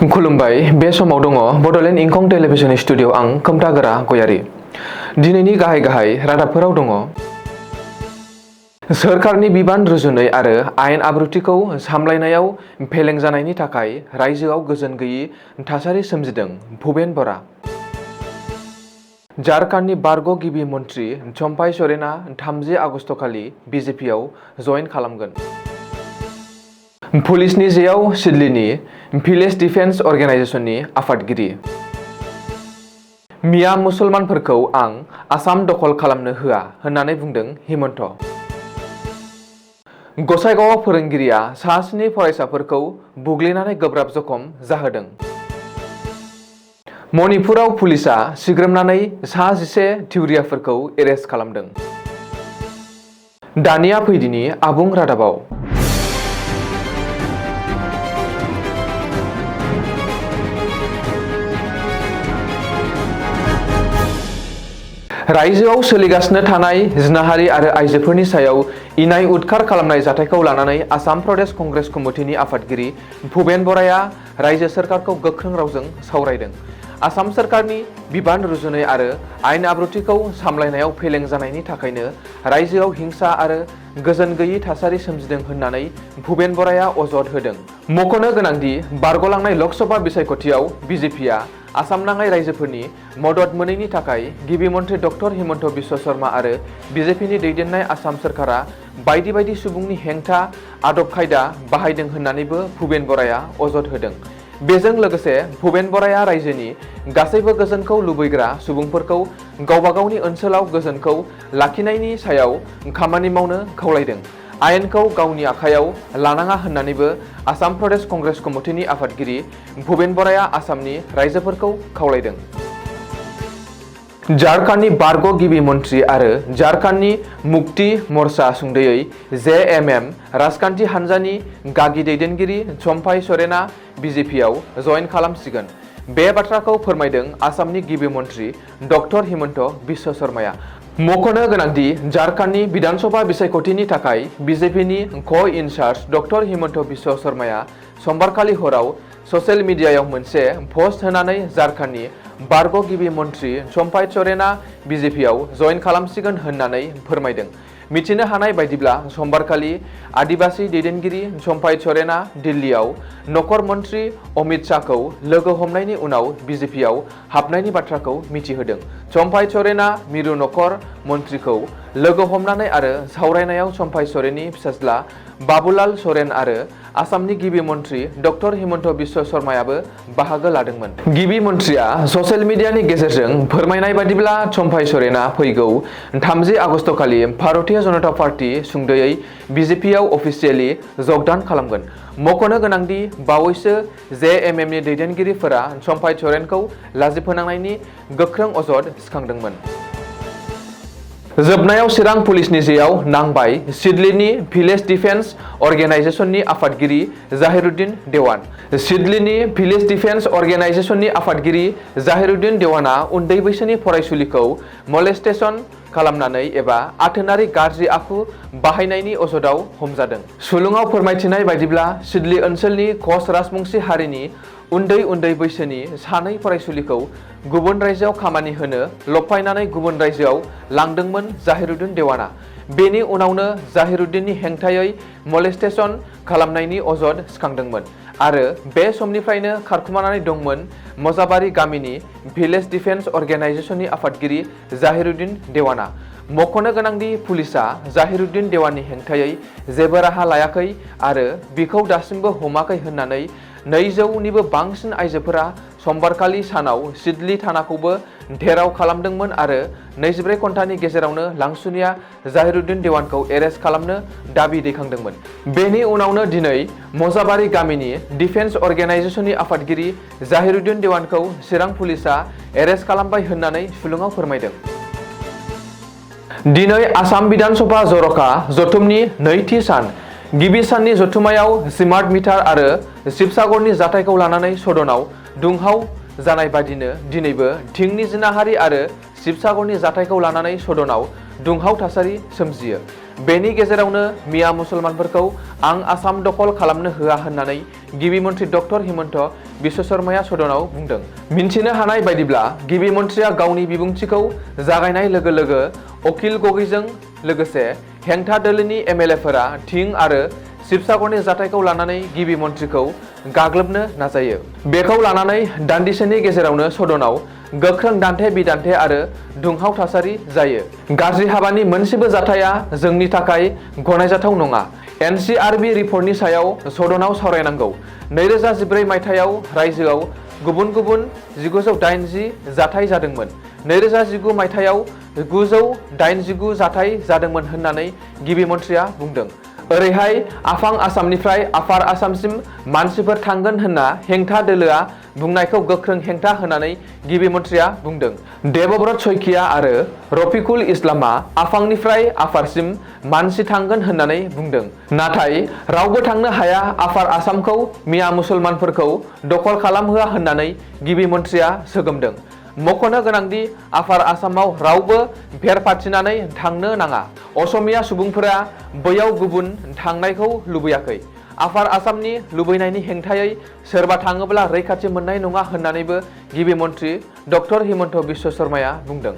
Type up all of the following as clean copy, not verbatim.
खुलुमबाय बे समाव दङ बडोलेण्ड इंखं टेलिभिजन स्टुडिअ आं खोमथागोरा गयारी। दिनैनि गाहाय रादाबफोराव दङ सोरखारनि बिबान रुजुनै आरो आयेन आब्रुथिखौ सामलायनायाव फेलें जानायनि थाखाय रायजोआव गोजोन गैयै थासारि सोमजिदों भुपेन बरा। झारखंडनि बारग' गिबि मन्थ्रि चम्पाई सरेना 30 आगस्तखालि बिजेपिआव जयेन खालामगोन। पुलिसनि जेयाव सिडलीनि भिलेज डिफेन्स अर्गेनाइजेशननि आफादगिरि। मिया मुसलमानफोरखौ आं आसाम दखल खालामनो होआ होननानै बुंदों हिमन्त। गसाइगावआव फोरोंगिरिया सा 7 फरायसाफोरखौ बुग्लिनानै गोब्राब जखम जाहोदों। मणिपुराव पुलिसआ सिग्रोमनानै सा 11 थिउरियाफोरखौ एरेस्ट खालामदों। दानिया फैदिनि आबुं रादाबाव। रायजोआव सोलिगासिनो थानाय जिनाहारि आरो आइजोफोरनि सायाव इनाय उदखार खालामनाय जाथायखौ लानानै आसाम प्रदेश कंग्रेस कमिटिनि आफादगिरि भुपेन बराया रायजो सोरखारखौ गोख्रों रावजों सावरायदों। आसाम सोरखारनि बिबान रुजुनै आरो आयेन आब्रुथिखौ सामलायनायाव फेलें जानायनि थाखायनो रायजोआव हिंसा आरो गोजोन गैयै थासारि सोमजिदों होननानै भुपेन बराया अजद होदों। मख'नो गोनांदि बारग'लांनाय लकसभा बिसायख'थियाव बिजेपिआ आसाम नाङै रायजोफोरनि मदद मोनैनि थाखाय गिबि मन्थ्रि डक्टर हिमन्त बिश्व शर्मा आरो बिजेपिनि दैदेननाय आसाम सोरखारा बायदि बायदि सुबुंनि हेंथा आदब खायदा बाहायदों होननानैबो भुपेन बराया अजद होदों। बेजों लोगोसे भुपेन बराया रायजोनि गासैबो गोजोनखौ लुबैग्रा सुबुंफोरखौ गावबा गावनि ओनसोलाव गोजोनखौ लाखिनायनि सायाव खामानि मावनो खावलायदों। आयेनखौ गावनि आखायाव लानाङा होननानैबो आसाम प्रदेश कंग्रेस कमिटिनि आफादगिरि भुपेन बराया आसामनि रायजोफोरखौ खावलायदों। झारखंडनि बारग' गिबि मन्थ्रि आरो झारखंडनि मुक्ति मोर्चा सुंदयै जेएमएम राजखान्थि हान्जानि गागि दैदेनगिरि चम्पाई सरेना बिजेपिआव जयेन खालामसिगोन। बे बाथ्राखौ फोरमायदों आसामनि गिबि मन्थ्रि डक्टर हिमन्त बिश्व शर्माया। मख'नो गोनांदि झारखंडनि विधानसभा बिसायख'थिनि थाखाय बिजेपिनि क-इनचार्ज डक्टर हिमन्त बिश्व शर्माया समबारखालि हराव ससियेल मिडियायाव मोनसे पस्ट होनानै झारखंडनि बारग' गिबि मन्थ्रि चम्पाई सरेना बिजेपिआव जयेन खालामसिगोन होननानै फोरमायदों। मिथिनो हानाय बायदिब्ला समबारखालि आदिबासी दैदेनगिरि चम्पाई सरेना दिल्लीआव नखर मन्थ्रि अमित शाहखौ लोगो हमनायनि उनाव बिजेपिआव हाबनायनि बाथ्राखौ मिथिहोदों। चम्पाई सरेना मिरु नखर मन्थ्रिखौ लोगो हमनानै आरो सावरायनायाव चम्पाई सरेननि फिसाज्ला बाबुलाल सरेन आरो आसामनि गिबि मन्थ्रि डक्टर हिमन्त बिश्व शर्मायाबो बाहागो लादोंमोन। गिबि मन्थ्रिया ससियेल मिडियानि गेजेरजों फोरमायनाय बादिब्ला चम्पाई सरेना फैगौ 30 आगस्तखालि भारतीय जनता पार्टी सुंदयै बिजेपिआव अफिसियेलि जगदान खालामगोन। मख'नो गोनांदि बावैसो जेएमएमनि दैदेनगिरिफोरा चम्पाई सरेनखौ लाजि फोनांनायनि गोख्रों अजद सिखांदोंमोन। जोबनायाव चिरां पुलिसनि जेयाव नांबाय सिडलीनि भिलेज डिफेन्स अर्गेनाइजेशननि आफादगिरि जाहिरुद्दिन देवान। सिडलीनि भिलेज डिफेन्स अर्गेनाइजेशननि आफादगिरि जाहिरुद्दिन देवाना उन्दै बैसोनि फरायसुलिखौ मलेस्टेसन खालामनानै एबा आथोनारि गाज्रि आखु बाहायनायनि अजदाव हमजादों। सुलुङाव फोरमायथिनाय बायदिब्ला सिडली ओनसोलनि कच राजबंशी हारिनि उन्दै बैसोनि सानै फरायसुलिखौ गुबुन रायजोआव खामानि होनो लफायनानै गुबुन रायजोआव लांदोंमोन जाहिरुद्दिन देवाना। बेनि उनावनो जाहिरुद्दिननि हेंथायै मलेस्टेसन खालामनायनि अजद सिखांदोंमोन आरो बे समनिफ्रायनो खारखुमानानै दंमोन मजाबारि गामिनि भिलेज डिफेन्स अर्गेनाइजेशननि आफादगिरि जाहिरुद्दिन देवाना। मख'नो गोनांदि पुलिसआ जाहिरुद्दिन देवाननि हेंथायै जेबो राहा लायाखै आरो बिखौ दासिमबो हमाखै होननानै 200निबो बांसिन आइजोफोरा समबारखालि सानाव सिडली थानाखौबो घेराव खालामदोंमोन आरो 24 घन्टानि गेजेरावनो लांसुनिया जाहिरुद्दिन देवानखौ एरेस्ट खालामनो दाबि दैखांदोंमोन। बेनि उनावनो दिनै मजाबारि गामिनि डिफेन्स अर्गेनाइजेशननि आफादगिरि जाहिरुद्दिन देवानखौ चिरां पुलिसआ एरेस्ट खालामबाय होननानै सुलुङाव फोरमायदों। दिनै आसाम विधानसभा जर'खा जथुमनि नैथि सान। गिबि साननि जथुमायाव स्मार्ट मिटार आरो शिबसागरनि जाथायखौ लानानै सदनाव दुंहाव जानाय बादिनो दिनैबो थिंनि जिनाहारि आरो शिबसागरनि जाथायखौ लानानै सदनाव दुंहाव थासारि सोमजियो। बेनि गेजेरावनो मिया मुसलमानफोरखौ आं आसाम दखल खालामनो होआ होननानै गिबि मन्थ्रि डक्टर हिमन्त बिश्व शर्माया सदनाव बुंदों। मिन्थिनो हानाय बायदिब्ला गिबि मन्थ्रिया गावनि बिबुंथिखौ जागायनाय लोगो लोगो अखिल गगैजों लोगोसे हेंथा दोलोनि एमएलएफोरा थिं आरो शिबसागरनि जाथायखौ लानानै गिबि मन्थ्रिखौ गाग्लोबनो नाजायो। बेखौ लानानै दान्दिसेनि गेजेरावनो सदनाव गोख्रों दान्थे बिदान्थे आरो दुंहाव थासारि जायो। गाज्रि हाबानि मोनसेबो जाथाया जोंनि थाखाय गनायजाथाव नङा। एनसिआरबि रिपर्टनि सायाव सदनाव सावरायनांगौ। 2014 मायथाइयाव रायजोआव गुबुन गुबुन 1980 जाथाय जादोंमोन। 2019 मायथाइयाव 989 जाथाय जादोंमोन होननानै गिबि मन्थ्रिया बुंदों। ओरैहाय आफां आसामनिफ्राय आफार आसामसिम मानसिफोर थांगोन होनना हेंथा दोलोआ बुंनायखौ गोख्रों हेंथा होनानै गिबि मन्थ्रिया बुंदों। देबब्रत शइकिया आरो रफिकुल इस्लामआ आफांनिफ्राय आफारसिम मानसि थांगोन होननानै बुंदों। नाथाय रावबो थांनो हाया। आफार आसामखौ मिया मुसलमानफोरखौ दखल खालामहोआ होननानै गिबि मन्थ्रिया सोगोमदों। मख'नो गोनांदि आफार आसामाव रावबो भेरफाथिनानै थांनो नाङा। असमिया सुबुंफोरा बैयाव गुबुन थांनायखौ लुबैयाखै। आफार आसामनि लुबैनायनि हेंथायै सोरबा थाङोब्ला रैखाथि मोननाय नङा होननानैबो गिबि मन्थ्रि डक्टर हिमन्त बिश्व शर्माया बुंदों।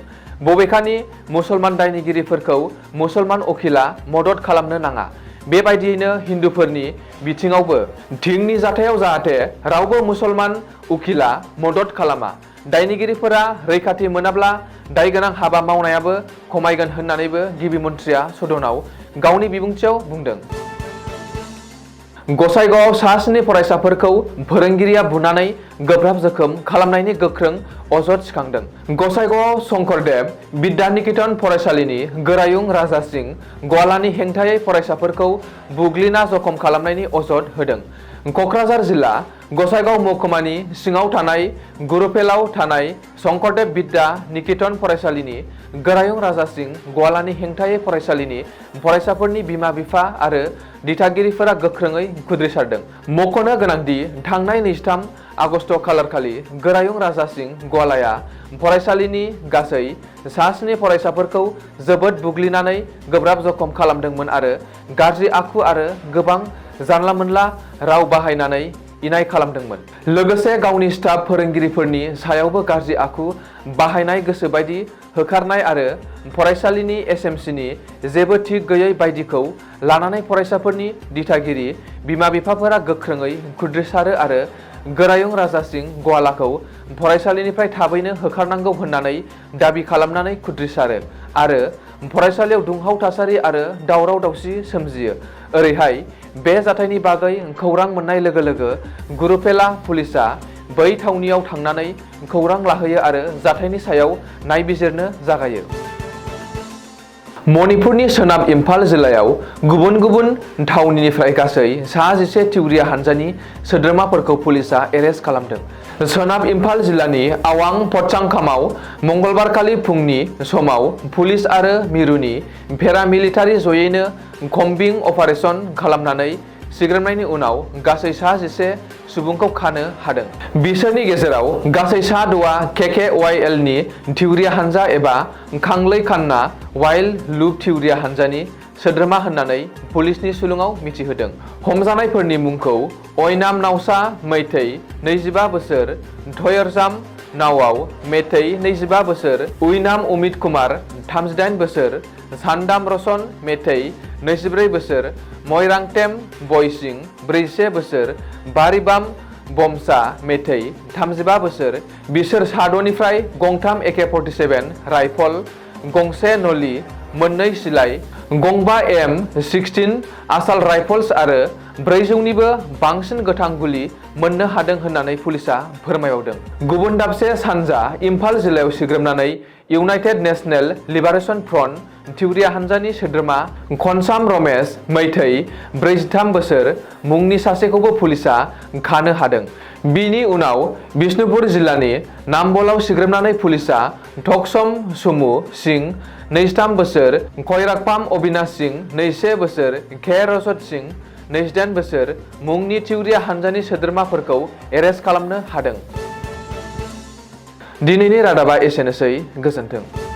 बबेखानि मुसलमान दायनिगिरिफोरखौ मुसलमान अखिला मदद खालामनो नाङा। बेबायदियैनो हिन्दुफोरनि बिथिङावबो थिंनि जाथायाव जाहाथे रावबो मुसलमान उखिला मदद खालामा। दायनिगिरिफोरा रैखाथि मोनाब्ला दायगोनां हाबा मावनायाबो खमायगोन होननानैबो गिबि मन्थ्रिया सदनाव गावनि बिबुंथियाव बुंदों। गसाइगावआव सा 7 फरायसाफोरखौ फोरोंगिरिया बुनानै गोब्राब जोखोम खालामनायनि गोख्रों अजद सिखांदों। गसाइगावआव शंकरदेव बिद्या निकेतन फरायसालिनि गोरायुं राजा सिं गवालानि हेंथायै फरायसाफोरखौ बुग्लिना जखम खालामनायनि अजद होदों। कक्राझार जिल्ला गसाइगाव महकुमानि सिङाव थानाय गुरुपेलाव थानाय शंकरदेव बिद्या निकेतन फरायसालिनि गोरायुं राजा सिं गवालानि हेंथायै फरायसालिनि फरायसाफोरनि बिमा बिफा आरो दिथागिरिफोरा गोख्रोङै खुद्रिसारदों। मख'नो गोनांदि थांनाय 23 आगस्ट खालारखालि गोरायुं राजा सिं गवालाया फरायसालिनि गासै सा 7 फरायसाफोरखौ जोबोद बुग्लिनानै गोब्राब जखम खालामदोंमोन आरो गाज्रि आखु आरो गोबां जानला मोनला राव बाहायनानै इनाय खालामदोंमोन। लोगोसे गावनि स्टाफ फोरोंगिरिफोरनि सायावबो गाज्रि आखु बाहायनाय, गोसोबायदि होखारनाय आरो फरायसालिनि एसएमसीनि जेबो थिग गैयै बायदिखौ लानानै फरायसाफोरनि दिथागिरि बिमा बिफाफोरा गोख्रोङै खुद्रिसारो आरो गोरायुं राजा सिं गवालाखौ फरायसालिनिफ्राय थाबैनो होखारनांगौ होननानै दाबि खालामनानै खुद्रिसारो आरो फरायसालियाव दुंहाव थासारि आरो दावराव दावसि सोमजियो। ओरैहाय बे जाथायनि बागै खौरां मोननाय लोगो लोगो गुरुपेला पुलिसआ बै थावनियाव थांनानै खौरां लाहैयो आरो जाथायनि सायाव नायबिजिरनो जागायो। मणिपुरनि सोनाब इम्फाल जिल्लायाव गुबुन गुबुन थावनिनिफ्राय गासै सा 11 तिउरिया हानजानि सोद्रोमाफोरखौ पुलिसआ एरेस्ट खालामदों। सोनाब इम्फाल जिल्लानि आवां पटसांखामाव मंगलबारखालि फुंनि समाव पुलिस आरो मिरुनि पेरामिलिटारि जयैनो कम्बिं अपारेशन खालामनानै सिग्रोमनायनि उनाव गासै सा 11 सुबुंखौ खानो हादों। बिसोरनि गेजेराव गासै सा 6आ KKYL नि तिउरिया हानजा एबा खांलै खान्ना वाइल्ड लुप तिउरिया हानजानि सोद्रोमा होननानै पुलिसनि सुलुङाव मिथिहोदों। हमजानायफोरनि मुंखौ अयनाम नावसा मैथै 25 बोसोर, थयरजाम नावआव मेथै 25 बोसोर, उइनाम अमित कुमार 38 बोसोर, सान्दाम रसन मेथै 24 बोसोर, मयरांटेम बयसिं 41 बोसोर, बारिबाम बमसा मेथै 35 बोसोर। बिसोर सा 6निफ्राय गंथाम AK-47 राइफल, गंसे नली, 2 सिलाइ, गंबा M16 आसाल राइफल्स आरो 400निबो बांसिन गोथां गुलि मोननो हादों होननानै पुलिसआ फोरमायदों। गुबुन दाबसे सानजा इम्फाल जिल्लायाव सिग्रोमनानै इउनाइटेड नेशनेल लिबारेशन फ्रन्ट तिउरिया हानजानि सोद्रोमा खनसाम रमेश मैथै 43 बोसोर मुंनि सासेखौबो पुलिसआ खानो हादों। बिनि उनाव बिष्णुपुर जिल्लानि नाम्बलाव सिग्रोमनानै पुलिसआ थकसम सुमु सिं 23 बोसोर, खयरागपाम अबिनाश सिं 21 बोसोर, के रजत सिं 28 बोसोर मुंनि तिउरिया हानजानि सोद्रोमाफोरखौ एरेस्ट खालामनो हादों। दिनैनि रादाबा एसेनोसै, गोजोन्थों।